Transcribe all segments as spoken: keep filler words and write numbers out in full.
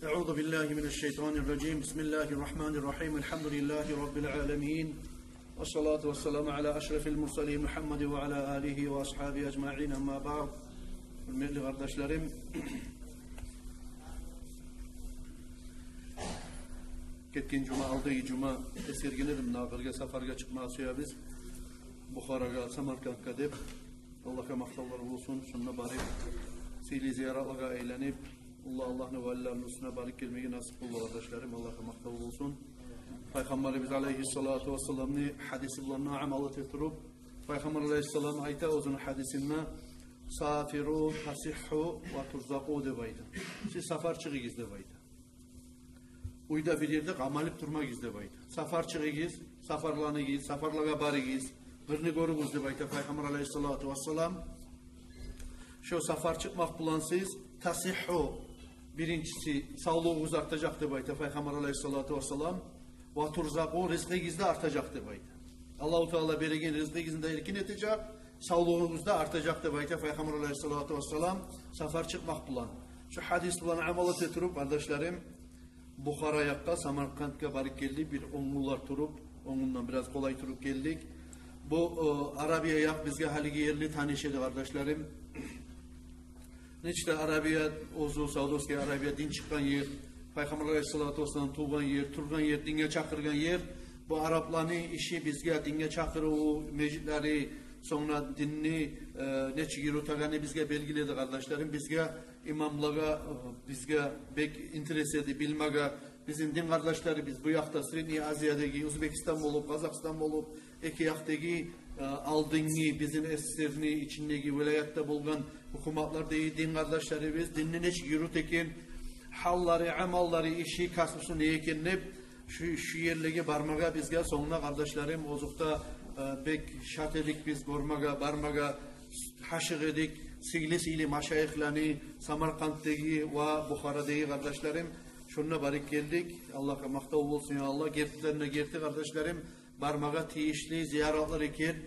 أعوذ بالله من الشيطان الرجيم. بسم الله الرحمن الرحيم. الحمد لله رب العالمين. والصلاة والسلام على أشرف المرسلين محمد وعلى آله وأصحابه أجمعين. أما بعد. Гьюрметли къардашларым, гетген жума, алдагъы жума эсгерген эдим, дагъы бирге сапаргъа чыкъмагъа сюебиз. Бухарагъа, Самаркандгъа деп. Аллагьгъа макътавлар болсун, шонда барып, сыйлы зияратлагъа айланып, Аллагь, Аллагьны валилерини уьстюне барып гелмеге насип болду, къардашларым, Аллагьгъа макътав болсун. Пайхаммарыбыз алайгьиссалату вассаламны гьадиси булан амал эте туруп, Пайхаммар алайгьиссалам айта оьзюню гьадисинде: «Сафиру тасигьгьу ва турзакъу», — деп айта. Сиз сапар чыгъыгъыз деп айта. Уьйде бир ерде къамалып турмагъыз деп айта. Сапар чыгъыгъыз, сапарланыгъыз, сапарлагъа барыгъыз, къырны гёрюгюз деп айта Пайхаммар алайгьиссалату вассалам. Шо сапар чыкъмакъ булан сиз тасигьгьу, биринчиси, савлугъугъуз артажакъ деп айта Пайхаммар алайгьиссалату вассалам. Ва турзакъу, ризкъыгъыз да артажакъ деп айта. Аллагьу Таала береген ризкъыгъызны да эркин этежек, савлугъугъуз да артажакъ деп айта Пайхаммар алайгьиссалату вассалам, сапар чыкъмакъ булан. Шо гьадис булан амал эте туруп, къардашларым, Бухара якъгъа, Самаркандгъа барып гелди, бир он гюнлер туруп, он гюнден бираз къолай туруп гелдик. Бу, э, Арабия якъ бизге гьалиги ерли таныш эди, къардашларым. Нечик де Арабия, оьзю Саудовская Арабия дин чыкъгъан ер, Пайхаммар алайгьиссалату вассалам тувгъан ер, тургъан ер, динге чакъыргъан ер. Бу арапланы иши бизге динге чакъырыву, межитлери, сонг да динни, э, нечик юрютегени бизге белгили эди, къардашларым. Бизге, имамлагъа, э, бизге бек интерес эди билмеге. Бизин дин къардашларыбыз бу якъда, Средний Азиядагъы, Узбекистан болуп, Къазахстан болуп, эки якъдагъы, э, алдынгы бизин СССР-ни ичиндеги вилаятда болгъан гьукуматлардагъы дин къардашларыбыз динни нечик юрюте экен, гьаллары, амаллары, иши, касбусу не экен деп, шу, шу ерлеге бармагъа бизге сонг да, къардашларым, озокъда, э, бек шат эдик биз гёрмеге, бармагъа, гьашыкъ эдик. Сыйлы-сыйлы машайихланы Самарканддагъы ва Бухарадагъы, къардашларым, шонда барып гелдик. Аллагьгъа макътав болсун, я Аллагь, гертлерин де герти, къардашларым. Бармагъа тийишли зияратлар экен.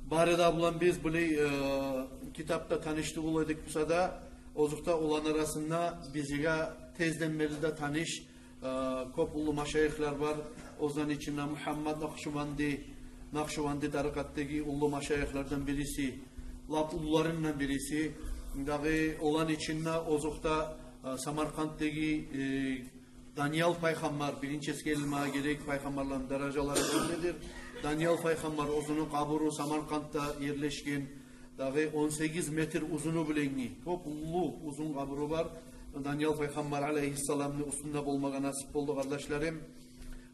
Бары да булан биз булай, э, китапда таныш тюгюл эдик буса да, озокъда, оланы арасында бизге тезден берли де таныш, э, кёп уллу машайихлер бар. Оланы ичинде Мугьаммад Накъшубанди, Накъшубанди тарикъатдагъы уллу машайихлерден бириси, лап уллуларындан бириси. Дагъы оланы ичинде, озокъда, э, Самарканддагъы, э, Даниял пайхаммар, биринчи эсгерилмеге герек пайхаммарланы даражаларындан бири. Даниял пайхаммар, оьзюню къабуру Самаркандда ерлешген, дагъы он сегиз метр узуну булангы, кёп уллу узун къабуру бар. Даниял пайхаммар алайгьиссаламны уьстюнде болмагъа насип болду, къардашларым.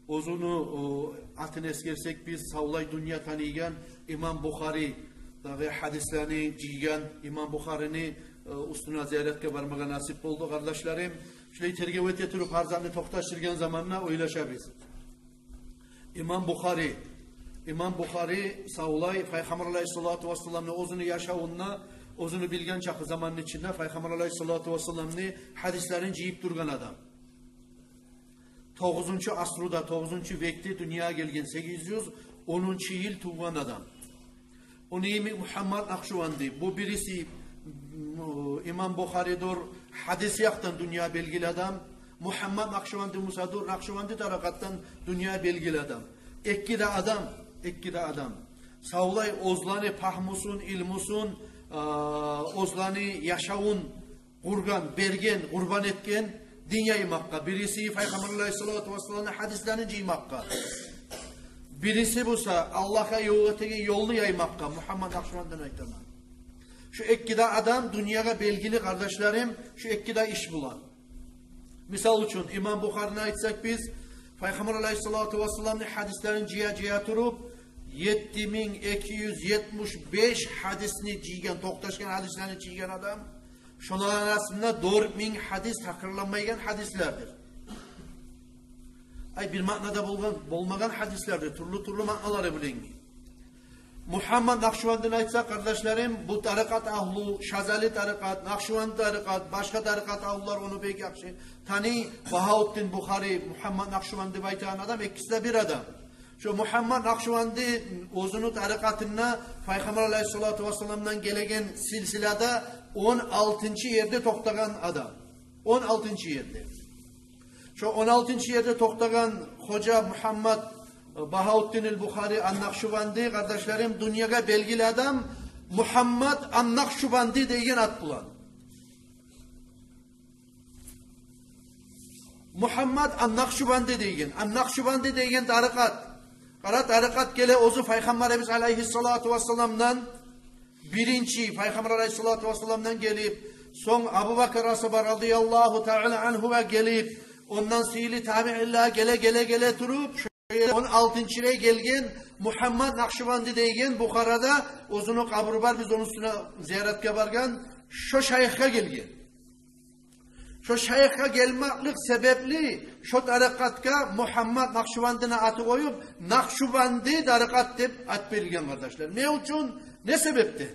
Оьзюню, о, атын эсгерсек биз, савлай дюнья таныйгъан имам Бухари, дагъы гьадислени жыйгъан имам Бухарини, э, уьстюне зияратгъа бармагъа насип болду, къардашларым. Шулай тергев эте туруп, гьар затны токъташдыргъан заманда ойлашабыз. Имам Бухари, имам Бухари савлай Пайхаммар алайгьиссалату вассаламны оьзюню яшавунда, оьзюню билген чакъы заманны ичинде Пайхаммар алайгьиссалату вассаламны гьадислерин жыйып тургъан адам. Тогъузунчу асруда, тогъузунчу векде дюньягъа гелген, сегиз юз онунчу йыл тувгъан адам. Ону йимик Мугьаммад Накъшубанди, бу бириси, м, имам Бухаридир, гьадис якъдан дюньягъа белгили адам. Мугьаммад Накъшубанди буса дюр, Накъшубанди тарикъатдан дюньягъа белгили адам. Эки де адам, эки де адам. Савлай оьзлени пагьмусун, илмусун, а, оьзлени яшавун къургъан, берген, къурбан этген дин яймакъгъа. Бириси Пайхаммар алайгьиссалату вассаламны гьадислерин жыймакъгъа. Бириси буса Аллагьгъа ёл этеген ёлну яймакъгъа. Мугьаммад Накъшубандини айтаман. Шу эки де адам дюньягъа белгили, къардашларым, шу эки де иш булан. Мисал учун, имам Бухарини айтсакъ биз, Пайхаммар алайгьиссалату вассаламны гьадислерин жыя-жыя туруп, етти минг эки юз етмиш беш гьадисни жыйгъан, токъташгъан гьадислени жыйгъан адам. Шоланы арасында дёрт минг гьадис такрарланмайгъан гьадислердир. Ай, бир маънада болгъан, болмагъан гьадислердир, тюрлю-тюрлю маъналары булангы. Мугьаммад Накъшубандини айтсакъ, къардашларым, бу тарикъат агьлу, Шазали тарикъат, Накъшубанди тарикъат, башгъа тарикъат агьлулар ону бек яхшы таный. Багьавутдин Бухари, Мугьаммад Накъшубанди деп айтагъан адам, экиси де бир адам. Шо Мугьаммад Накъшубанди оьзюню тарикъатында Пайхаммар алайгьиссалату вассаламдан гелеген силсилада он алтынчы ерде токътагъан адам. Он алтынчы ерде. Шо он алтынчы ерде токътагъан гьожа Мугьаммад Багьавутдин ал-Бухари ан-Накъшубанди, къардашларым, дюньягъа белгили адам Мугьаммад ан-Накъшубанди деген ат булан. Мугьаммад ан-Накъшубанди деген, ан-Накъшубанди деген тарикъат. Къара, тарикъат геле оьзю Пайхаммарыбыз алайгьиссалату вассаламдан, биринчи Пайхаммар алайгьиссалату вассаламдан гелип, сонг Абубакар асгьаба радияллагьу таала ангьугъа гелип, ондан сыйлы табиинлеге геле, геле, геле туруп, шо он алтынчы ерге гелген Мугьаммад Накъшубанди деген, Бухарада оьзюню къабуру бар, биз ону уьстюне зияратгъа баргъан, шо шайыхгъа гелген. Шо шайыхгъа гелмеклик себепли шо тарикъатгъа Мугьаммад Накъшубандини аты къоюп, Накъшубанди тарикъат деп ат берилген, къардашлар. Не учун? Не себепден?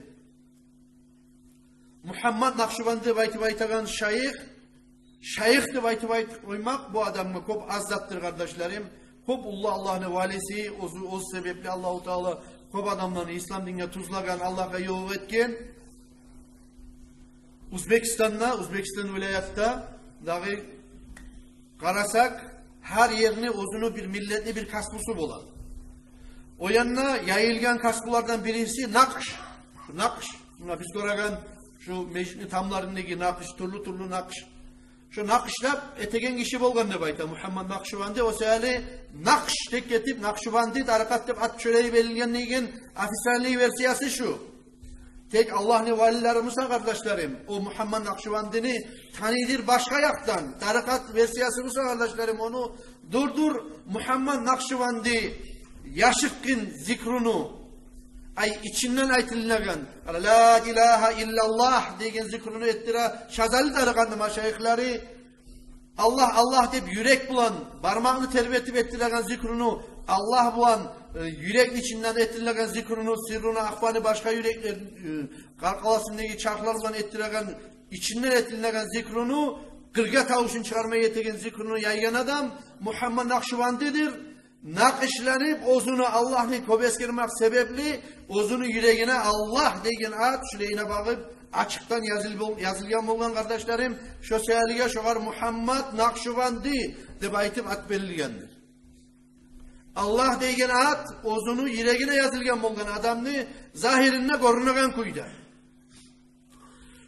Мугьаммад Накъшубанди деп айтып айтагъан шайых, шайых деп айтып айтып къоймакъ бу адамгъа кёп аз затдыр, къардашларым. Кёп уллу Аллагьны валиси, оьзю, оьзю себепли Аллагьу Таала кёп адамланы ислам динге тюзлеген, Аллагьгъа ёлукъ этген. Оьзбекистанда, Оьзбекистан вилаятда дагъы къарасакъ, гьар ерни оьзюню бир миллетни бир касбусу бола. О янда яйылгъан касбулардан бириси накъыш. Накъыш. Муна биз гёреген шу межитни тамларындагъы накъыш, тюрлю-тюрлю накъыш. Шо накъышлап этеген гиши болгъан деп айта Мугьаммад Накъшубанди. О саялы накъыш деп гетип, Накъшубанди тарикъат деп ат шолай берилген деген официальный версиясы шу. Тек Аллагьны валилери буса, къардашларым, о Мугьаммад Накъшубандини таныйдыр башгъа якъдан. Тарикъат версиясы буса, къардашларым, ону дюрдюр Мугьаммад Накъшубанди яшыртгъын зикруну, ай, ичинден айтылынагъан, «Ла илагьа иллаллагь» деген зикруну этдире Шазали тарикъатны машайихлери. Аллагь, Аллагь деп юрек булан, бармагъын тербетип этдиреген зикруну, Аллагь булан, э, юрекни ичинден этдиреген зикруну, сирруну ахфаны башгъа юреклер, э, къаркъарасындагъы чархлар булан этдиреген, ичинден этдиреген зикруну, къыргъа тавушун чыгъармай этеген зикруну яйгъан адам Мугьаммад Накъшубандидир. Накъышланып, оьзюню Аллагьны кёп эсгермек себепли, оьзюню юрегине Аллагь деген ат шулайына багъып ачыкъдан языл бол-, язылгъан болгъан, къардашларым. Шо саялыгъа шогъар Мугьаммад Накъшубанди деп айтып ат берилгендир. Аллагь деген ат оьзюню юрегине язылгъан болгъан адамны загьиринде гёрюнеген кюйде.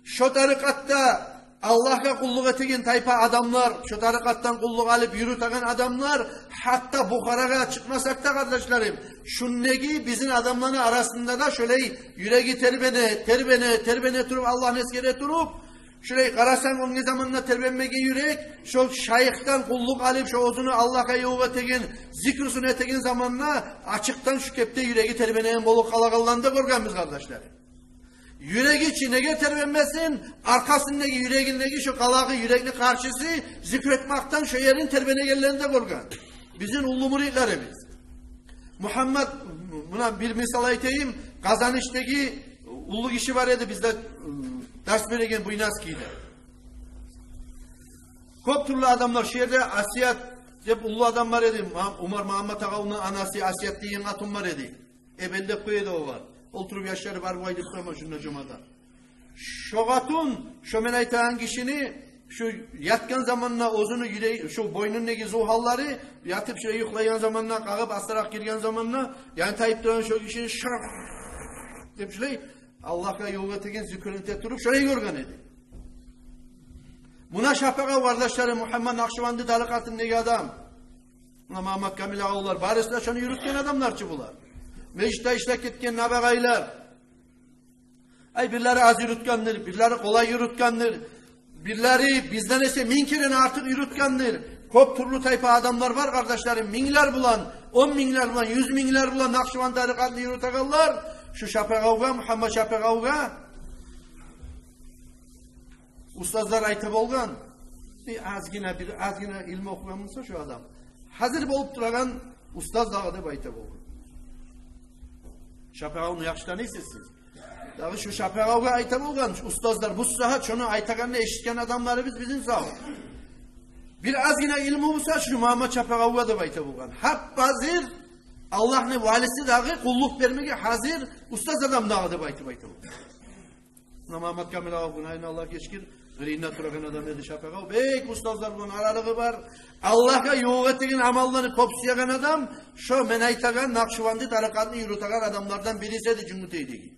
Шо тарикъатда Аллагьгъа къуллукъ этеген тайпа адамлар, шо тарикъатдан къуллукъ алып юрютеген адамлар, гьатта Бухарагъа чыкъмасакъ да, къардашларым, шундагъы бизин адамланы арасында да шолай юреги тербене, тербене, тербене туруп, Аллагьны эсгере туруп, шолай къарасанг, оьнге заманда тербенмеген юрек, шо шайыхдан къуллукъ алып, шо оьзюню Аллагьгъа ёлукъ этеген, зикрусун этеген заманда ачыкъдан шу кепде юреги тербенеген болуп къалагъанланы да гёргенбиз, къардашларым. Юреги чи неге тербенмесин? Аркъасындагъы, юрегиндеги шо къалагъы, юрекни къаршысы зикр этмекден шо ерин тербенегенлени де гёрген бизин уллу муридлерибиз. Мугьаммад, муна бир мисал айтайым, Къазанышдагъы уллу гиши бар эди, бизде, м, дарс береген Буйнакскийде. Кёп тюрлю адамлар, шу ерде Асият деп уллу адам бар эди, Ма-, Умар Магьаммат агъавну анасы Асият деген къатын бар эди. Эбелдеп къоя эди огъар. Олтуруп яшлары бар, булай деп къойма шунда жумада. Шо къатын, шо мен айтагъан гишини, шу ятгъан заманда оьзюню юре-, шу бойнундагъы зувгьанлары, ятып шулай юхлайгъан заманда, къагъып астаракъ гирген заманда, янтайып турагъан шо гишини шар деп шулай Аллагьгъа ёлукъ этеген, зикрун эте туруп, шолай гёрген эди. Муна Шапакъ агъав, къардашларым, Мугьаммад Накъшубанди тарикъатындагъы адам. Муна Магьаммат Камил агъавлар, барысы да шону юрютген адамлар чы булар. Межитде ишлеп гетген набагъайлар. Ай, бирлери аз юрютгендир, бирлери къолай юрютгендир, бирлери бизден эсе минг керен артыкъ юрютгендир. Кёп тюрлю тайпа адамлар бар, къардашларым, минглер булан, он минглер булан, юз минглер булан Накъшубанд тарикъатны юрютегенлер. Шу Шапакъ агъавгъа, Мугьаммад Шапакъ агъавгъа устазлар айта болгъан. Бир азгъына, бир азгъына илму охугъан буса шу адам, гьазир болуп турагъан устаз дагъы деп айта болгъан. Шапакъ агъавну яхшы таныйсыз сиз. Дагъы шу Шапакъ агъавгъа айта болгъан устазлар, бу сагьат шону айтагъанны эшитген адамларыбыз бизин сав. Бир азгъына илму буса шу Мугьаммад Шапакъ агъавгъа деп айта болгъан. Гьап-гьазир Аллагьны валиси дагъы, къуллукъ бермеге гьазир устаз адам дагъы деп айтып айта болгъан. Муна Магьаммат Камил агъав, гюнагьын Аллагь гечгир. Биринде турагъан адам эди шапагъа, бек устазлар булан аралыгъы бар. Аллагьгъа ювукъ этеген амалланы кёп сюеген адам, шо мен айтагъан накъшубанди тарикъатны юрютеген адамлардан бириси эди Жюнгютейдеги.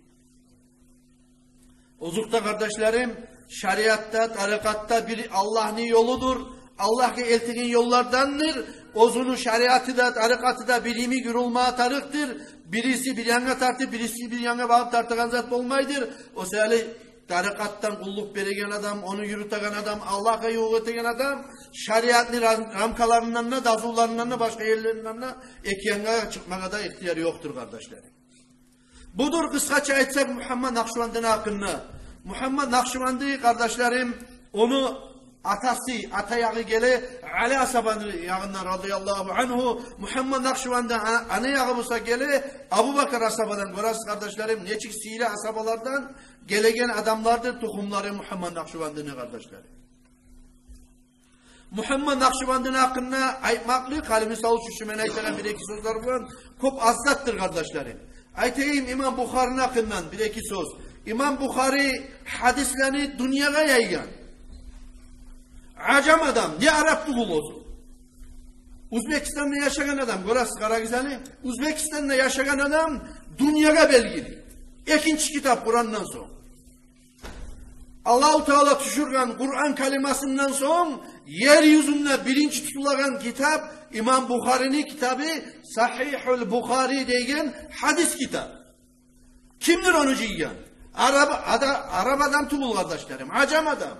Озокъда, къардашларым, шариатда, тарикъатда бир Аллагьны ёлудур, Аллагьгъа элтеген ёллардандыр. Оьзюню шариаты да, тарикъаты да бир йимик юрюлмеге тарыкъдыр. Бириси бир янгъа тартып, бириси бир янгъа багъып тартагъан зат болмайдыр. О саялы тарикъатдан къуллукъ береген адам, ону юрютеген адам, Аллагьгъа ювукъ этеген адам шариатны рам-, рамкаларындан да, дазуларындан да, башгъа ерлеринден де эки янгъа чыкъмагъа да ихтияр ёкъдур, къардашларым. Будур, къысгъача айтсакъ, Мугьаммад Накъшубандини гьакъында. Мугьаммад Накъшубанди, къардашларым, ону атасы, ата ягъы геле Али асгьабаны ягъындан, радияллагьу ангьу. Мугьаммад Накъшубандини а-, ана ягъы буса геле Абубакар асгьабадан. Гёресиз, къардашларым, нечик сыйлы асгьабалардан гелеген адамлардыр тухумлары Мугьаммад Накъшубандини, къардашларым. Мугьаммад Накъшубандини гьакъында айтмакълыкъ, гьали мисал учун, шу мен айтагъан бир-эки сёзлер булан кёп аз затдыр, къардашларым. Айтайым имам Бухарини гьакъындан бир-эки сёз. Имам Бухари гьадислени дюньягъа яйгъан. Ажам адам, не араб тюгюл оьзю. Оьзбекистанда яшагъан адам, гёресиз, къарагъыз гьали. Оьзбекистанда яшагъан адам дюньягъа белгили. Экинчи китап Къурандан сонг. Аллагьу Таала тюшюрген Къуран каламындан сонг ер юзюнде биринчи тутулагъан китап имам Бухарини китабы, Сагьигьул Бухари деген гьадис китап. Кимдир ону жыйгъан? Араб, ада-, араб адам тюгюл, къардашларым, ажам адам.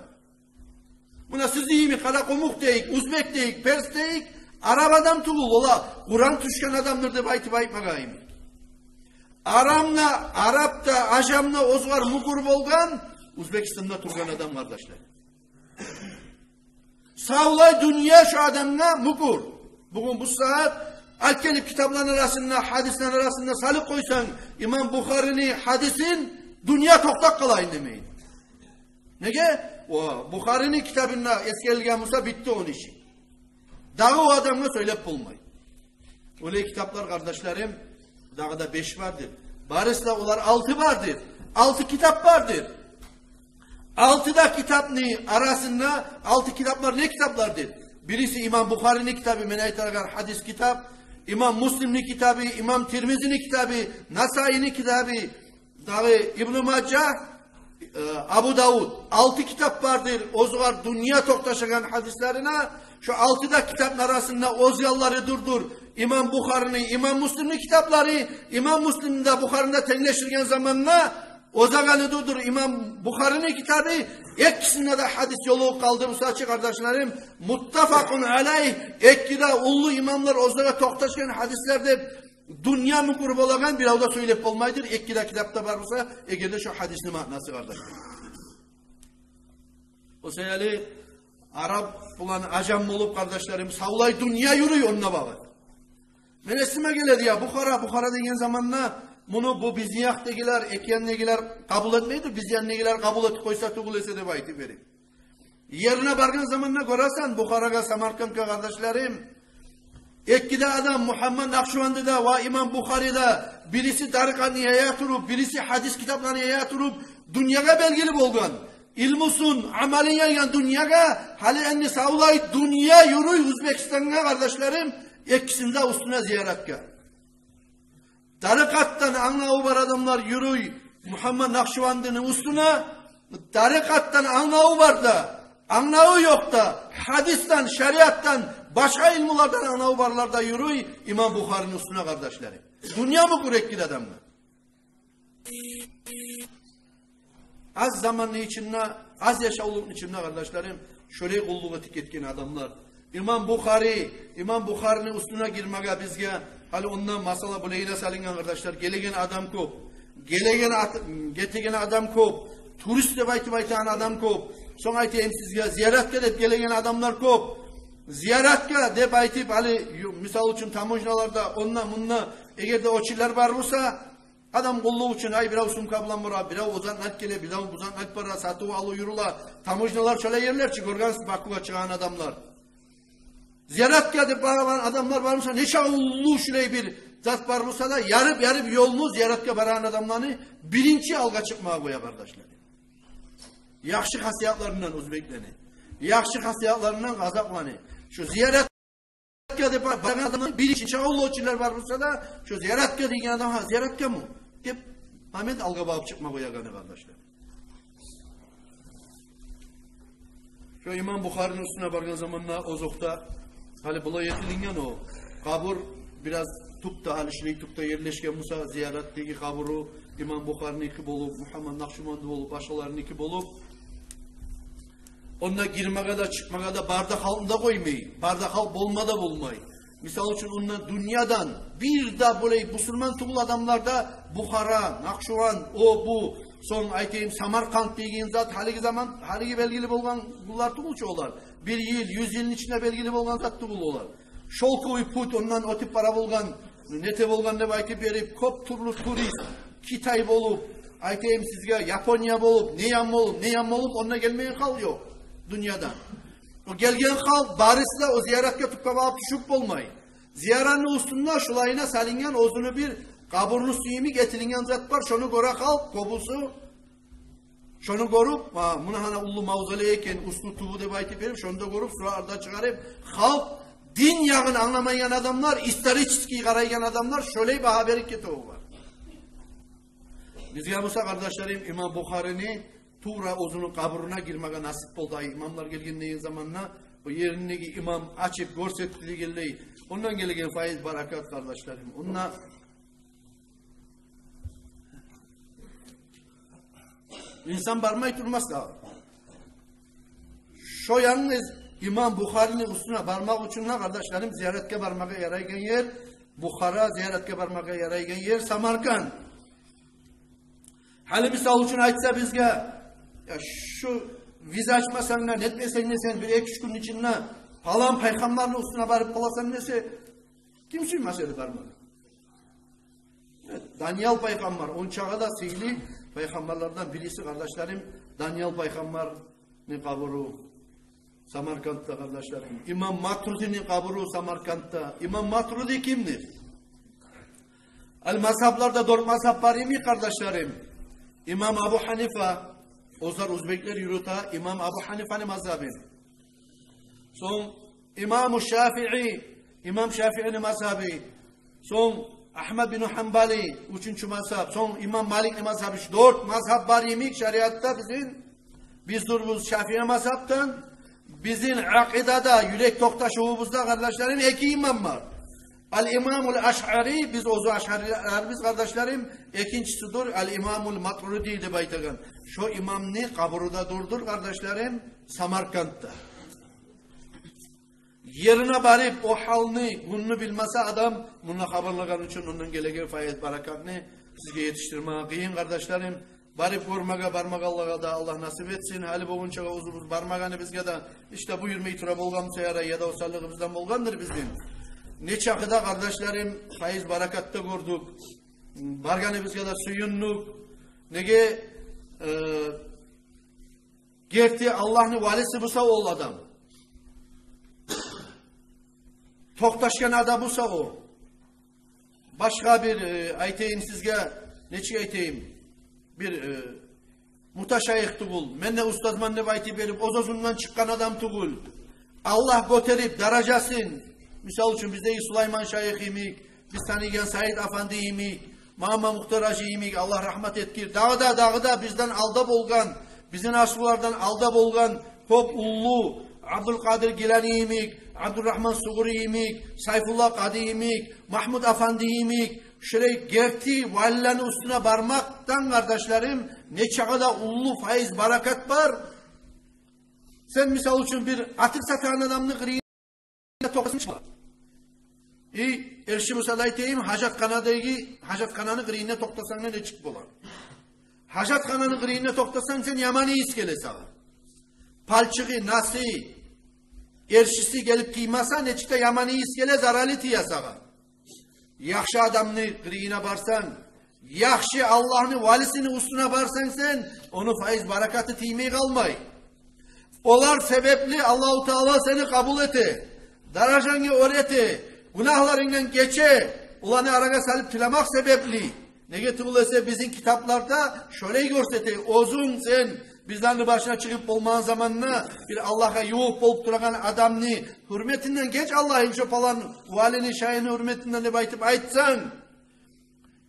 Муна сизин йимик къаракъумукъ дейик, оьзбек дейик, перс дейик, араб адам тюгюл, олар Къуран тюшген адамдыр деп айтып айтмагъа йимик. Араб да, араб да, ажам да оьзгер мюкюр болгъан Оьзбекистанда тургъан адам, къардашлар. Савлай дюнья шу адамгъа мюкюр. Бугюн бу сагьат алып гелип китапланы арасында, гьадислени арасында салып къойсанг имам Бухарини гьадисин, дюнья токътап къала индемей. Неге? О Бухарини китабында эсгерилген буса, битди ону иши. Дагъы о адамгъа сёйлеп болмай. Олай китаплар, къардашларым, дагъы да беш бардыр. Барысы да олар алты бардыр. Алты китап бардыр. Алты да китапны арасында, алты китаплар не китаплардыр? Бириси имам Бухарини китабы, мен айтагъан гьадис китап, имам Муслимни китабы, имам Тирмизини китабы, Насаини китабы, дагъы Ибну Мажа, э, Абу Давуд. Алты китап бардыр, оьзгер дюнья токъташагъан гьадислерине. Шу алты да китапны арасында оьзгелери дюрдюр имам Бухарини, имам Муслимни китаплары. Имам Муслимни де, Бухарини де тенглешдирген заманда оьзгелери дюрдюр имам Бухарини китабы. Экисинде де гьадис ёлугъуп къалды буса чы, къардашларым, муттафакъун алайгь, эки де уллу имамлар оьзлеге токъташгъан гьадислер деп дюнья мюкюр болагъан, бирев де сёйлеп болмайдыр, эки де китапда бар буса, эгер де шу гьадисни маънасы, къардашлар. О саялы араб булан ажам болуп, къардашларым, савлай дюнья юрюй онда багъып. Мен эсиме геледи, я, Бухара, Бухара деген заманда, муну бу бизин якъдагъылар, эки яндагъылар къабул этмейдир, бизин яндагъылар къабул этип къойса тюгюл эсе деп айтып берип. Ерине баргъан заманда гёресен, Бухарагъа, Самаркандгъа, къардашларым, эки де адам, Мугьаммад Накъшубанди де ва имам Бухари де, бириси тарикъатны яя туруп, бириси гьадис китапланы яя туруп, дюньягъа белгили болгъан. Илмусун, амалын яйгъан дюньягъа. Гьали энни савлай дюнья юрюй Оьзбекистангъа, къардашларым, экисини де уьстюне зияратгъа. Тарикъатдан англаву бар адамлар юрюй Мугьаммад Накъшубандини уьстюне. Тарикъатдан англаву бар да, англаву ёкъ да, гьадисден, шариатдан, башгъа илмулардан англаву барлар да юрюй имам Бухарини уьстюне, къардашларым. Дюнья мюкюр эки де адамгъа. Аз заманны ичинде, аз яшавлукъну ичинде, къардашларым, шолай къуллукъ этип гетген адамлар. Имам Бухари, имам Бухарини уьстюне гирмеге бизге, гьали ондан масала булайына салынгъан, къардашлар, гелеген адам кёп. Гелеген ат-, гетеген адам кёп. Турист деп айтып айтагъан адам кёп. Сонг айтайым сизге, зияратгъа деп гелеген адамлар кёп. Зияратгъа деп айтып, гьали, ю-, мисал учун, таможняларда, онда, мунда, эгер де очередьлер бар буса, адам къуллукъ учун, ай, бирев сумка булан бара, бирев о затны алып геле, бирев бу затны алып бара, сатыв-алыв юрюле. Таможнялар шолай ерлер чи, гёргенсиз, Бакугъа чыгъагъан адамлар. Зияратгъа деп барагъан адамлар бар буса, нече уллу шулай бир зат бар буса да, ярып-ярып ёлну зияратгъа барагъан адамланы биринчи алгъа чыкъмагъа къоя, къардашлар. Яхшы хасиятларындан оьзбеклени, яхшы хасиятларындан къазакъланы. Шо зияратгъа деп баргъан адамлар, бир иши чагъуллу учунлар бар буса да, шо зияратгъа деген адам, гьа, зияратгъамы деп, момент алгъа багъып чыкъма къоягъаны, къардашлар. Шо имам Бухарини уьстюне баргъан заманда, озокъда, гьали булай этилинген о къабур, бираз тюпде, гьали шулай тюпде ерлешген буса, зияратдагъы къабуру имам Бухариники болуп, Мугьаммад Накъшубанди болуп, башгъаларыники болуп, онда гирмеге де, чыкъмагъа да, бары да халкъны да къоймай, бары да халкъ болма да болмай. Мисал учун, онда дюньядан бир де булай бусурман тюгюл адамлар да, Бухара, Накъшубанд, о, бу, сонг, айтайым, Самарканд деген зат, гьалиги заман, гьалиги белгили болгъан гюнлер тюгюл чю олар. Бир йыл, юз йылны ичинде белгили болгъан зат тюгюл олар. Шёлковый путь, ондан оьтюп бара болгъан, нете болгъан деп айтып берип, кёп тюрлю турист, Китай болуп, айтайым сизге, Япония болуп, не ян болуп, не ян болуп, онда гелмеген халкъ ёкъ дюньядан. О гелген халкъ барысы да о зияратгъа тюппе багъып тюшюп болмай. Зияратны уьстюнде шулайына салынгъан оьзюню бир къабурну сюймек этилинген зат бар, шону гёре халкъ кёбюсю. Шону гёрюп, а, муна гьана уллу мавзолей экен, уьстю-тюбю деп айтып берип, шону да гёрюп, суратлар да чыгъарып, халкъ, дин ягъын англамайгъан адамлар, исторический къарайгъан адамлар шолай багьа берип гете болгъан. Бизге буса, къардашларым, имам Бухарини тувра оьзюню къабуруна гирмеге насип болду. Ай, имамлар гелген деген заманда, о ериндеги имам ачып гёрсетди дегенлей, ондан гелеген файыз, баракат, къардашларым. Онда инсан бармай турмас да. Шо янгыз имам Бухарини уьстюне бармакъ учун да, къардашларым, зияратгъа бармагъа ярайгъан ер Бухара, зияратгъа бармагъа ярайгъан ер Самарканд. Гьали, мисал учун, айтса бизге: «Я, шу виза ачмасанг да, нетмесенг де, сен бир-эки-уьч гюнню ичинде палан пайхаммарны уьстюне барып къаласан», — десе, ким сюймес эди бармагъа? Даниял пайхаммар, ончакъы да сыйлы пайхаммарлардан бириси, къардашларым, Даниял пайхаммарны къабуру Самаркандда, къардашларым. Имам Матуридини къабуру Самаркандда. Имам Матуриди кимдир? Ал-мазгьабларда дёрт мазгьаб бар йимик, къардашларым. Имам Абу Гьанифа, оьзлер оьзбеклер юрюте имам Абу Гьанифаны мазгьабын. Сонг имаму Шафии, имам Шафиини мазгьабы. Сонг Агьмад бин Гьанбали, уьчюнчю мазгьаб. Сонг имам Маликни мазгьабы. Шу дёрт мазгьаб бар йимик шариатда бизин. Биз дюрбюз Шафии мазгьабдан. Бизин акъидада, юрек токъташывубузда, къардашларым, эки имам бар. Ал-имамул Ашъари, биз оьзю ашъарилербиз, къардашларым, экинчисидир ал-имамул Матуриди деп айтагъан. Шо имамны къабуру да дурдур, къардашларым, Самаркандда. Ерине барып, о гьалны, гюнню билмесе адам, мунда хабарлагъан учун ондан гелеген файыз, баракатны сизге етишдирмеге къыйын, къардашларым. Барып гёрмеге бармагъанлагъа да Аллагь насип этсин. Гьали болгъунчагъа оьзюбюз бармагъаны бизге де, ишде, буюрмай тура болгъан буса ярай, яда осаллыгъыбыздан болгъандыр бизин. Нечакъы да, къардашларым, файыз, баракат да гёрдюк. Баргъаныбызгъа да сююндюк. Неге, э, герти Аллагьны валиси буса ол адам, токъташгъан адам буса о, башгъа бир, э, айтайым сизге, нечик айтайым, бир, э, муташайих тюгюл, мен де устазман деп айтып берип, оьз-оьзюнден чыкъгъан адам тюгюл. Аллагь гётерип даражасын, мисал учун, биздеги Сулайман шайих йимик, биз таныйгъан Саид афанди йимик, Мама Мухтар гьажи йимик, Аллагь рагьмат этгир. Дагъы да, дагъы да бизден алда болгъан, бизин асрулардан алда болгъан кёп уллу, Абдулкъадир Гилани йимик, Абдурагьман Сугъури йимик, Сайфулла къади йимик, Магьмуд афанди йимик, шулай герти валилени уьстюне бармакъдан, къардашларым, нечакъы да уллу файыз, баракат бар. Сен, мисал учун, бир атыкъ сатагъан адамны къырыйына токътасанг нечик бола? И, эрши буса да айтайым, гьажатханадагъы, гьажатхананы къырыйына токътасанг да нечик бола? Гьажатхананы къырыйына токътасанг сен, яман ийис геле сагъа. Палчыгъы, насы, эршиси гелип тиймесе, нечик де яман ийис геле, заралы тие сагъа. Яхшы адамны къырыйына барсанг, яхшы Аллагьны валисини уьстюне барсанг сен, ону файыз, баракаты тиймей къалмай. Олар себепли Аллагьу Таала сени къабул эте, даражангны оьр эте, гюнагьларынгдан гече, оланы арагъа салып тилемек себепли. Неге тюгюл эсе, бизин китапларда шолай гёрсете: оьзюнг сен Бизден де башына чыгъып болмагъан заманда бир Аллагьгъа ювукъ болуп турагъан адамны гьюрметинден геч, Аллагьым, шо палан валини, шайыхны гьюрметинден деп айтып айтсанг,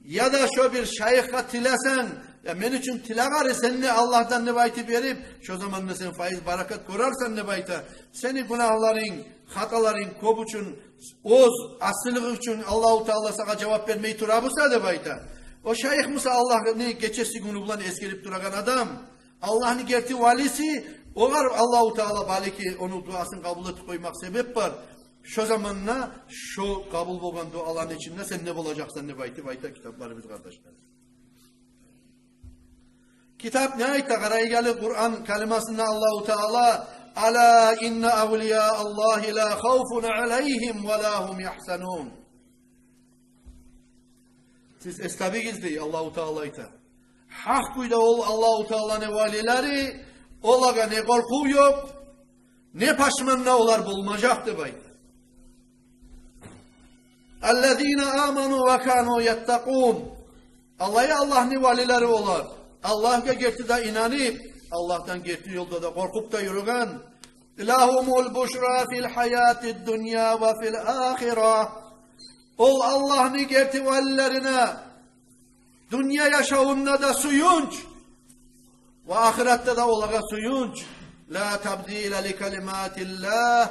яда шо бир шайыхгъа тилесенг, я мен учун тиле гьари сен де Аллагьдан деп айтып берип, шо заманда сен файыз-баракат гёрерсен деп айта. Сени гюнагьларынг, хаталарынг кёп учун, оьз асилигинг учун Аллагьу Таала сагъа жавап бермей тура буса деп айта. О шайых буса Аллагьны гечеси-гюню булан эсгерип турагъан адам, Аллагьны герти валиси, огъар Аллагьу Таала балики ону дуасын къабул этип къоймакъ себеп бар. Шо заманда шо къабул болгъан дуаланы ичинде сен де болажакъсан деп айтып айта китапларыбыз, къардашлар. Китап не айта? Къарайгъалы Къуран калимасында Аллагьу Таала: «Ала инна авлия Аллагьи ла хавфун алайгьим ва ла гьум ягьзанун». Сиз эс табыгъыз дей Аллагьу Таала айта. Гьакъ кюйде ол Аллагьу Тааланы валилери, олагъа не къоркъув ёкъ, не пашман да олар болмажакъ деп айта. «Аллазина аману ва кану яттакъун». Алай Аллагьны валилери олар, Аллагьгъа герти де инанып, Аллагьдан герти ёлда да къоркъуп да юрюген. «Лагьумул бушра фил гьаятид дунья ва фил ахира». Ол Аллагьны герти валилерине дюнья яшавунда да сююнч, ва ахыратда да олагъа сююнч. «Ла табдила ли калиматиллагь».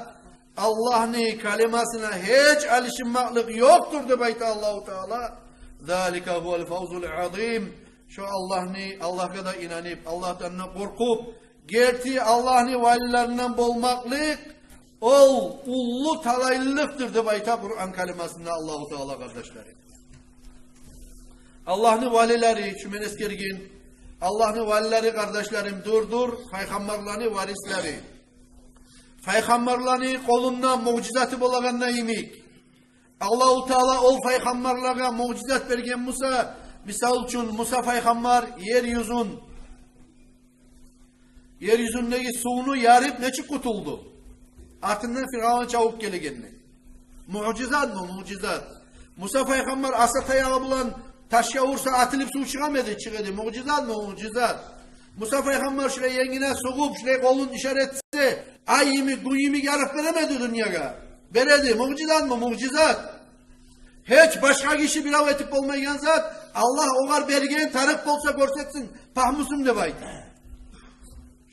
Аллагьны калимасына гьеч алышынмакълыкъ ёкъдур деп айта Аллагьу Таала. «Залика гьувал фавзул азим». Шо Аллагьны, Аллагьгъа да инанып, Аллагьдан да къоркъуп, герти Аллагьны валилеринден болмакълыкъ, ол уллу талайлылыкъдыр деп айта Къуран калимасында Аллагьу Таала, къардашлар. Аллагьны валилери, шу мен эсгерген, Аллагьны валилери, къардашларым, дюр-дюр пайхаммарланы варислери. Пайхаммарланы къолунда муъжизаты болагъанда йимик, Аллагьу Таала ол пайхаммарлагъа муъжизат берген буса, мисал учун, Муса пайхаммар ер юзюн, ер юзюндеги сувну ярып нечик къутулду? Артындан Фиргьавун чабып гелегенде. Муъжизатмы? Муъжизат. Муса пайхаммар аса таягъы булан ташгъа урса, атылып сув чыгъамы эди? Чыгъа эди. Муъжизатмы? Муъжизат. Муса пайхаммар шулай енгине сугъуп, шулай къолун ишара этсе, ай йимик, гюн йимик ярыкъ береме эди дюньягъа? Бере эди. Муъжизатмы? Муъжизат. Гьеч башгъа гиши бирев этип болмайгъан зат, Аллагь огъар берген, тарыкъ болса гёрсетсин, пагьмусун деп айта.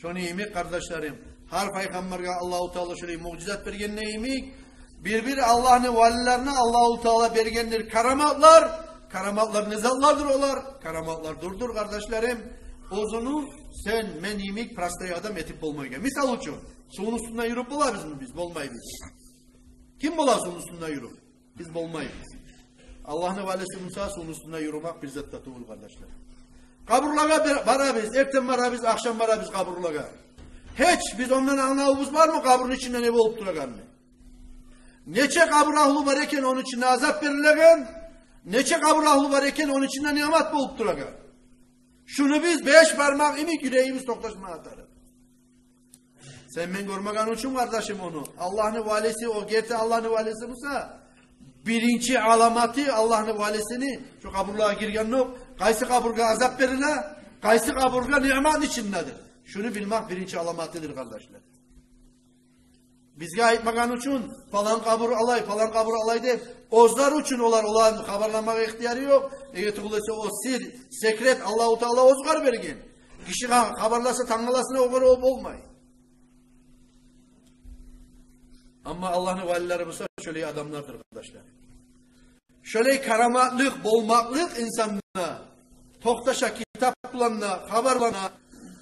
Шону йимик, къардашларым, гьар пайхаммаргъа Аллагьу Таала шолай муъжизат берген йимик, бир-бир Аллагьны валилерине Аллагьу Таала бергендир караматлар. Караматлар не затлардыр олар? Караматлар дюр-дюр, къардашларым, оьзюню сен, мен йимик простой адам этип болмайгъан. Мисал учун, сувну уьстюнде юрюп болабызмы биз? Болмайбыз. Ким бола сувну уьстюнде юрюп? Биз болмайбыз. Аллагьны валиси буса сувну уьстюнде юрюмек бир зат да тюгюл, къардашлар. Къабурлагъа бар-, барабыз, эртен барабыз, ахшам барабыз къабурлагъа. Гьеч биз ондан англавубуз бармы къабурну ичинде не болуп турагъанны? Нече къабур агьлу бар экен ону ичинде азап берилеген, нече къабур агьлу бар экен ону ичинде ниъмат болуп турагъан? Шуну биз беш бармакъ йимик юрегибиз токъташмагъа тарыкъ. Сен, мен гёрмеген учун, къардашым, ону. Аллагьны валиси, о герти Аллагьны валиси буса, биринчи аламаты Аллагьны валисини шо къабурлагъа гиргенде, къайсы къабургъа азап бериле, къайсы къабургъа ниъмат ичиндедир. Шуну билмек биринчи аламатыдыр, къардашлар. Бизге айтмагъан учун, палан къабур алай, палан къабур алай деп, оьзлер учун олар, оланы хабарламагъа ихтияры ёкъ. Неге тюгюл эсе о сир, секрет Аллагьу Таала оьзюне берген. Гиши ха-, хабарласа, тангаласына о гёре о болмай. Амма Аллагьны валилери буса шолай адамлардыр, къардашлар. Шолай караматлыкъ болмакълыкъ инсанда токъташа, китап булан да хабарлана.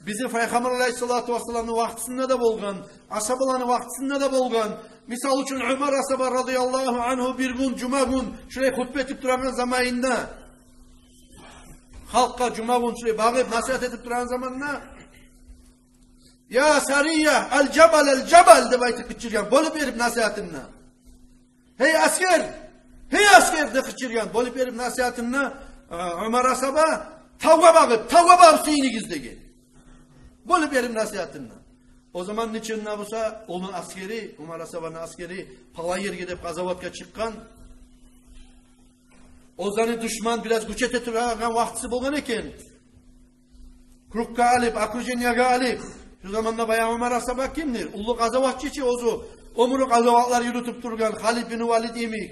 Бизин Пайхаммар алайгьиссалату вассаламны вакътисинде де болгъан, асгьабаланы вакътисинде де болгъан. Мисал учун, Умар асгьаба радияллагьу ангьу бир гюн, жума гюн, шолай хутба этип турагъан заманында, халкъгъа жума гюн шолай багъып насигьат этип турагъан заманында, «Я сария, ал-жабал, ал-жабал» деп айтып къычыргъан, бёлюп берип насигьатында. «Гьей асгер, гьей асгер» деп къычыргъан, бёлюп берип насигьатында, э, Умар асгьаба, «тавгъа багъып, тавгъа багъып сююнюгюз» деген. Бёлюп берип насигьатында. О заманны ичинде буса, ону асгери, Умар асгьабаны асгери палан ерге деп къазаватгъа чыкъгъан. Оьзлени душман бираз гюч эте турагъан вакътиси болгъан экен. круггъа алып, окружениягъа алып. Шу заманда баягъы Умар асгьаба кимдир? Уллу къазаватчы чы оьзю, оьмюрю къазаватлар юрютюп тургъан Халид бин Валид йимик.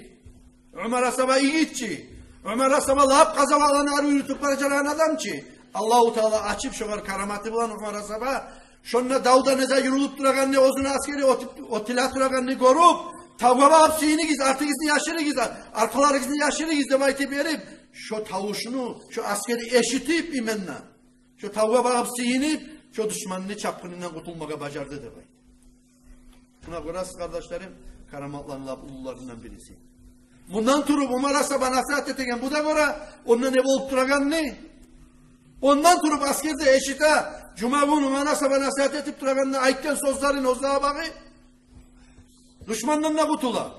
Умар асгьаба игит чи. Умар асгьаба лап къазаватланы ары юрютюп бара турагъан адам чы. Аллагьу Таала ачып шогъар караматы булан Умар асгьаба, шонда давда не зат юрюлюп турагъанны, оьзюню асгери отуп, отула турагъанны гёрюп, тавгъа багъып сыйыныгъыз, артыгъызны яшырыгъыз, аркъаларыгъызны яшырыгъыз деп айтып берип, шо тавушну шо асгери эшитип именно, шо тавгъа багъып сыйынып, шо душманны чапгъынындан къутулмагъа бажарды деп айта. Шуна гёресиз, къардашларым, караматланы лап уллуларындан бириси. Мундан туруп Умар асгьаба насигьат этеген бу да гёре, онда не болуп турагъанны. Ондан туруп асгерде эшите, жума гюн Умар асгьаба насигьат этип турагъанда айтгъан сёзлерин оьзлеге багъып, душмандан да къутула.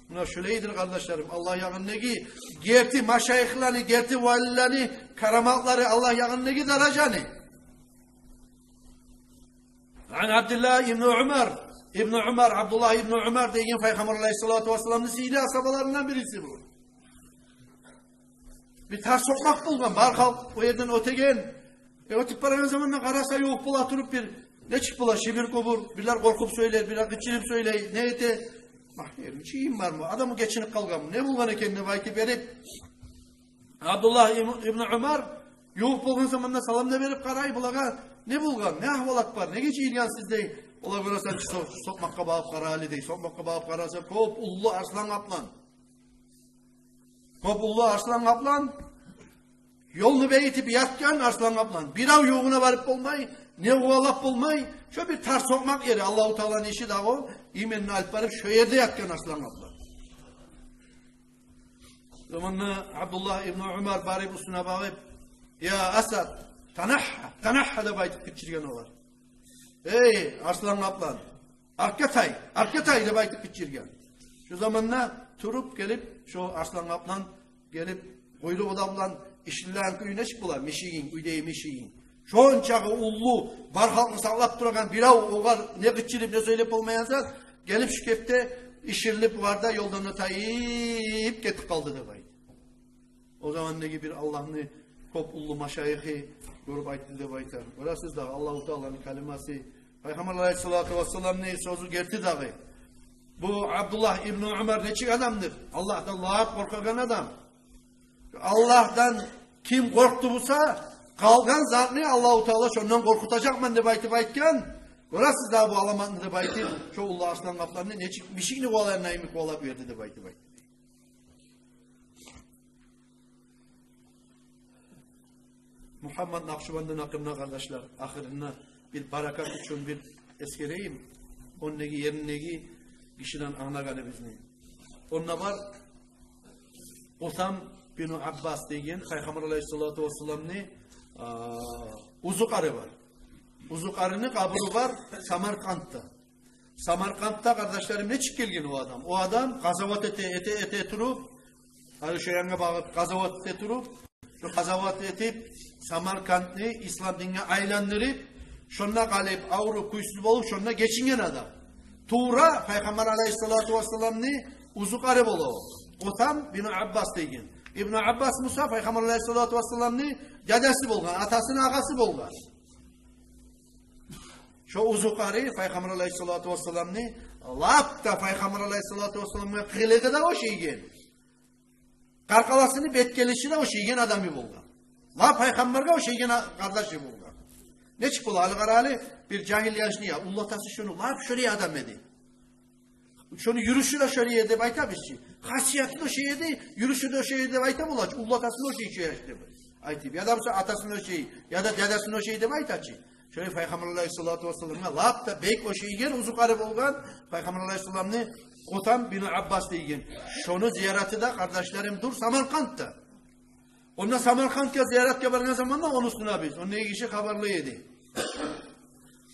Муна шулайдыр, къардашларым, Аллагь ягъындагъы герти машайихлени, герти валилени караматлары, Аллагь ягъындагъы даражаны. Ан Абдуллагь ибн Умар, ибн Умар, Абдуллагь ибн Умар деген Пайхаммар алайгьиссалату вассаламны сыйлы асгьабаларындан бириси бу. Бир тарс сокъмакъ болгъан, бар халкъ о ерден оьтеген. Э, оьтюп барагъан заманда къараса, ювукъ бола туруп бир, нечик бола, шибир-кубур, бирлер къоркъуп сёйлей, бирлер къычырып сёйлей, не эте? Бакъ, не, чийим бармы? Адамы гечинип къалгъанмы? Не болгъан экен деп айтып берип, Абдуллагь ибн, ибн Умар ювукъ болгъан заманда салам да берип къарай булагъа, не болгъан, не агьвалат бар, неге жыйылгъансыз дей. Олар гёресен чи со-, сокъмакъгъа багъып къара гьали дей. Сокъмакъгъа багъып къараса, кёп уллу арслан къаплан. Кёп уллу арслан къаплан, ёлну бегетип ятгъан арслан къаплан. Бирев ювугъуна барып болмай, не къувалап болмай, шо бир тарс сокъмакъ ери, Аллагьу Тааланы иши дагъы о, именно алып барып шо ерде ятгъан арслан къаплан. Заманда Абдуллагь ибн Умар барып уьстюне багъып: «Я асад, танагьгьа, танагьгьа», – деп айтып къычыргъан олар. «Эй, арслан къаплан, артгъа тай, артгъа тай», – деп айтып къычыргъан. Шо заманда туруп гелип, шо арслан къаплан гелип, къуйругъу да булан, иширилген кюйню, нечик бола мишигин, уьйдеги мишигин. Шончакъы уллу, бар халкъны сакълап турагъан бирев огъар не къычырып, не сёйлеп болмайгъан зат, гелип шо кепде иширилип барды да, ёлдан да тайып гетип къалды деп айта. О замандагъы бир Аллагьны кёп уллу машайихи гёрюп айтды деп айта. Гёресиз дагъы, Аллагьу Тааланы калимасы, Пайхаммар алайгьиссалату вассаламны сёзю герти дагъы. Бу Абдуллагь ибн Умар нечик адамдыр? Аллагьдан лап къоркъагъан адам. Аллагьдан ким къоркъду буса, къалгъан затны Аллагьу Таала шондан къоркъутажакъман деп айтып айтгъан. Гёресиз дагъы бу аламатны деп айтып, шо уллу арслан къапланны нечик мишикни къувалайгъан йимик къувалап берди деп айтып айтды. Мугьаммад Накъшубандини гьакъында, къардашлар, ахырында бир баракат учун бир эсгерейим. Ондагъы ериндеги гишиден англагъаныбызны. Онда бар Къусам бин Аббас деген Пайхаммар алайгьиссалату вассаламны, а, узукъары бар. Узукъарыны къабуру бар Самаркъандда. Самаркъандда, къардашларым, нечик гелген о адам? О адам къазават эте, эте, эте туруп, гьали шо янгъа багъып къазават эте туруп, шо къазават этип, Самаркъандны ислам динге айландырып, шонда къалып, авруп, кюйсюз болуп, шонда гечинген адам. Тувра Пайхаммар алайгьиссалату вассаламны узукъары бола о. Къусам бин Аббас деген. Ибн Аббас буса Пайхаммар алайгьиссалату вассаламны дядясы болгъан, атасыны агъасы болгъан. Шо узукъары Пайхаммар алайгьиссалату вассаламны, лап да Пайхаммар алайгьиссалату вассаламгъа къылыгъы да ошайгъан, къаркъарасыны бет гелиши де ошайгъан адамы болгъан. Лап Пайхаммаргъа ошайгъан а-, къардашы болгъан. Нечик бола, гьали къара гьали, бир жагьил яшны я, уллатасы шону, лап шолай адам эди. Шону юрюшю де шолай эди деп айтабыз чы. Хасияты да шолай эди, юрюшю де шолай эди деп айта бола чы. Уллатасыны ошай шо яш деп айтып, яда буса атасыны ошай, яда дядясыны ошай деп айта чы. Шолай Пайхаммар алайгьиссалату вассаламгъа лап да бек ошайгъан узукъары болгъан Пайхаммар алайгьиссаламны Къусам бин Аббас деген. Шону зияраты да, къардашларым, дюр Самаркъандда. Онда Самаркъандгъа зияратгъа баргъан заманда ону уьстюне биз, ондагъы гиши хабарлай эди.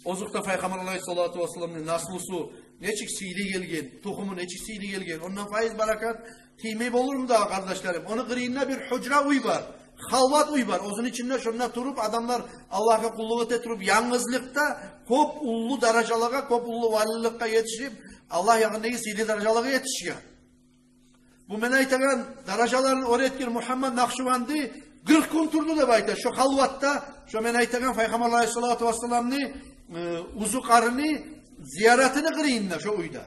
Озокъда, Пайхаммар алайгьиссалату вассаламны наслусу нечик сыйлы гелген, тухуму нечик сыйлы гелген, ондан файыз-баракат тиймей болурму дагъы, къардашларым? Ону къырыйында бир гьужра уьй бар, халват уьй бар. Оьзюню ичинде шонда туруп, адамлар Аллагьгъа къуллукъ эте туруп, янгызлыкъда кёп уллу даражалагъа, кёп уллу валиликге етишип, Аллагь ягъындагъы сыйлы даражалагъа етишген. Бу мен айтагъан даражаларын оьр этген Мугьаммад Накъшубанди Къыркъ гюн турду деп айта шо халватда, шо мен айтагъан Пайхаммар алайгьиссалату вассаламны, э, узукъарыны зияратыны къырыйында, шо уьйде.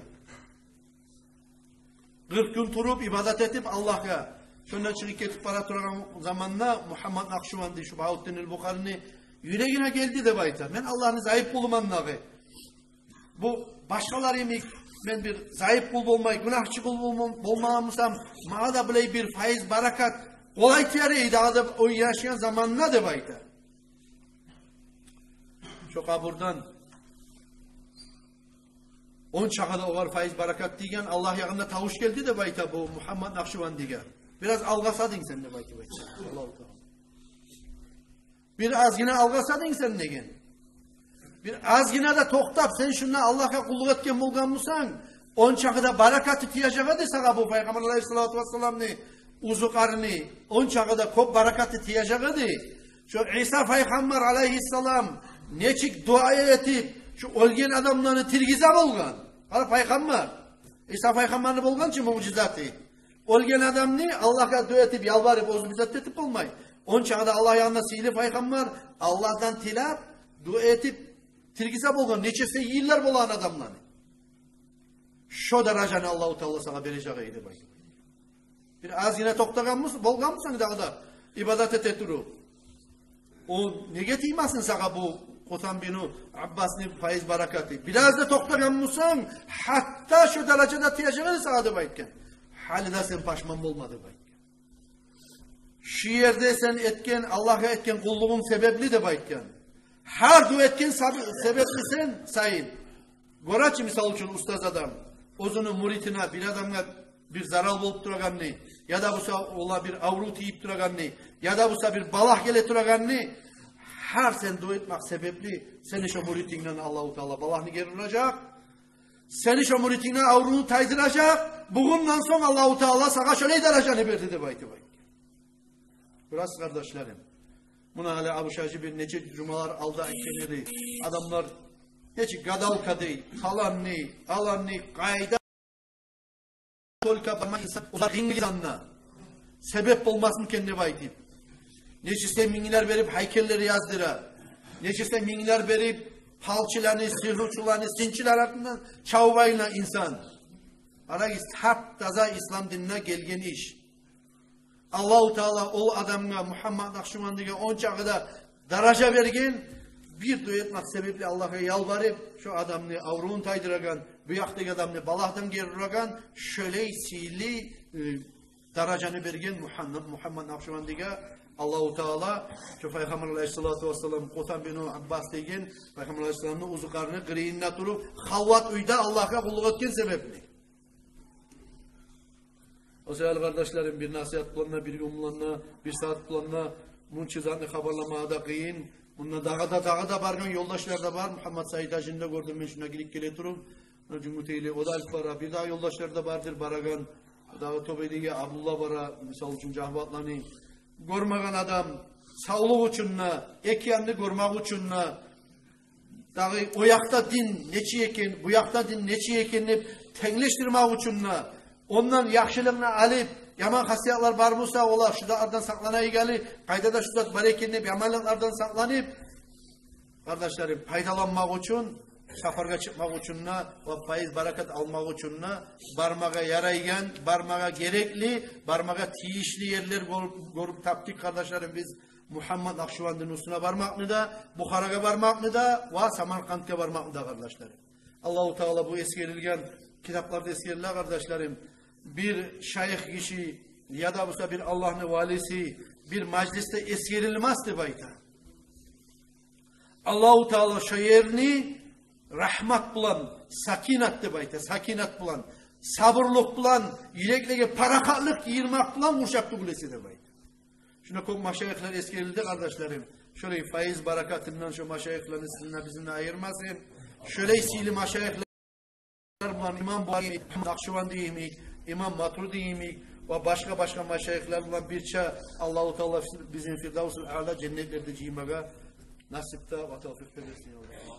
Къыркъ гюн туруп, ибадат этип Аллагьгъа, шондан чыгъып гетип бара турагъан заманда Мугьаммад Накъшубанди, шо Багьавутдин ал-Бухарини юрегине гелди деп айта: «Мен Аллагьны зайып къулуман дагъы. Бу башгъалар йимик мен бир зайып къул болмай, гюнагьчы къул болма-, болмагъан бусам, магъа да булай бир файыз, баракат къолай тияр эди дагъы», — деп ойлашгъан заманда деп айта, шо къабурдан он чакъы да огъар файыз, баракат тийген, Аллагь ягъында тавуш гелди деп айта бу Мугьаммад Накъшубандиге: «Бираз алгъасадынг сен», — деп айтып айтгъан. Аллагьу Таала: «Бир азгъына алгъасадынг сен», — деген. «Бир азгъына да токътап, сен шунда Аллагьгъа къуллукъ этген болгъан бусанг, он чакъы да баракаты тиежек эди сагъа бу Пайхаммар алайгьиссалату вассаламны узукъарыны, он чакъы да кёп баракаты тиежек эди. Шо Иса пайхаммар алайгьиссалам нечик дуа этип, шо оьлген адамланы тиргизе болгъан». Къара, пайхаммар, Иса пайхаммарны болгъан чы муъжизаты. Оьлген адамны Аллагьгъа дуа этип, ялбарып, оьзю бир зат этип болмай. Он чакъы да Аллагь ягъында сыйлы пайхаммар, Аллагьдан тилеп, дуа этип, тиргизе болгъан, нечесе йыллар болагъан адамланы. Шо даражаны Аллагьу Таала сагъа бережек эди деп айта. Бир азгъына токътагъан бус-, болгъан бусанг дагъы да ибадат эте туруп, о неге тиймесин сагъа бу Къутам бину Аббасны файыз, баракаты? Бираз да токътагъан бусанг, гьатта шо даражада тиежек эди сагъа деп айтгъан. Гьали де сен пашман болма деп айтгъан. Шу ерде сен этген, Аллагьгъа этген къуллугъунг себепли деп айтгъан. Гьар дуа этген саб-, себепли сен сайын. Гёречи, мисал учун, устаз адам оьзюню муритине, бир адамгъа бир зарал болуп турагъанны, яда буса огъар бир аврув тийип турагъанны, яда буса бир балагь геле турагъанны, гьар сен дуа этмек себепли сени шо муритингден Аллагьу Таала балагьны гери уражакъ. Сени шо муритингден аврувну тайдыражакъ. Бугюнден сонг Аллагьу Таала сагъа шолай даражаны берди деп айтып айт. Бираз, къардашларым, муна гьали Абушажи бир нече жумалар алда айтгъан эди. Адамлар нече гадалка дей, таланны, аланны, къайда только барма инсан, олар къыйын инсанлар. Себеп болмасмы экен деп айтып. Нечесе минглер берип гьайкеллер яздыра. Нечесе минглер берип палчыланы, сигьручуланы, сынчылар артындан чабып айына инсан. Къарагъыз, тап-таза ислам динине гелген иш. Аллагьу Таала ол адамгъа, Мугьаммад Накъшубандиге, ончакъы да даража берген, бир дуа этмек себепли Аллагьгъа ялбарып, шо адамны аврувун тайдырагъан, бу якъдагъы адамны балагьдан гери урагъан, шолай сыйлы, э, даражаны берген Мугьаммад, Мугьаммад Накъшубандиге Аллагьу Таала, шо Пайхаммар алайгьиссалату вассалам, Къутам бину Аббас деген, Пайхаммар алайгьиссаламны узукъарыны къырыйында туруп, халват уьйде Аллагьгъа къуллукъ этген себепли. О саялы, къардашларым, бир насигьат булан да, бир гюн булан да, бир сагьат булан да мунча затны хабарламагъа да къыйын. Мунда дагъы да, дагъы да баргъан ёлдашлар да бар. Мугьаммад Саид гьажини де гёрдюм мен шунда гирип геле туруп. Муна Жюнгютейли, о да алып бара. Бир дагъы ёлдашлар да бардыр барагъан. Дагъы Тёбедеги Абдулла бара, мисал учун, Жагьбатланы гёрмеген адам, савлукъ учун да, эки янны гёрмек учун да, дагъы о якъда дин нечик экен, бу якъда дин нечик экен деп тенглешдирмек учун да, ондан яхшылыгъын алып, яман хасиятлар бар буса, олар шулардан сакъланайыкъ гьали, къайда да шу зат бар экен деп яманлыкълардан сакъланып, къардашларым, пайдаланмакъ учун, сапаргъа чыкъмакъ учун да ва пайыз, баракат алмакъ учун да бармагъа ярайгъан, бармагъа герекли, бармагъа тийишли ерлер гёрюп, гёрюп тапдыкъ, къардашларым, биз Мугьаммад Накъшубандини уьстюне бармакъны да, Бухарагъа бармакъны да ва Самаркъандгъа бармакъны да, къардашларым. Аллагьу Таала бу эсгерилген китапларда эсгериле, къардашларым, бир шайых гиши яда буса бир Аллагьны валиси бир мажлисде эсгерилмес деп айта. Аллагьу Таала шо ерни рагьмат булан, сакинат деп айта, сакинат булан, сабурлукъ булан, юреклеге парахатлыкъ гийирмек булан къуршап тюгюл эсе деп айта. Шунда кёп машайихлер эсгерилди, къардашларым. Шолай файыз баракатындан шо машайихлени сизин де, бизин де айырмасын. Шолай сыйлы машайихлер булан, имам Бухари йимик, Накъшубанди йимик, имам Матуриди йимик ва башгъа-башгъа машайихлер булан бирче Аллагьу Таала бизин Фирдавсул Аъла женнетлерде жыймагъа насип де ва тавфикъ де берсин, я Аллагь.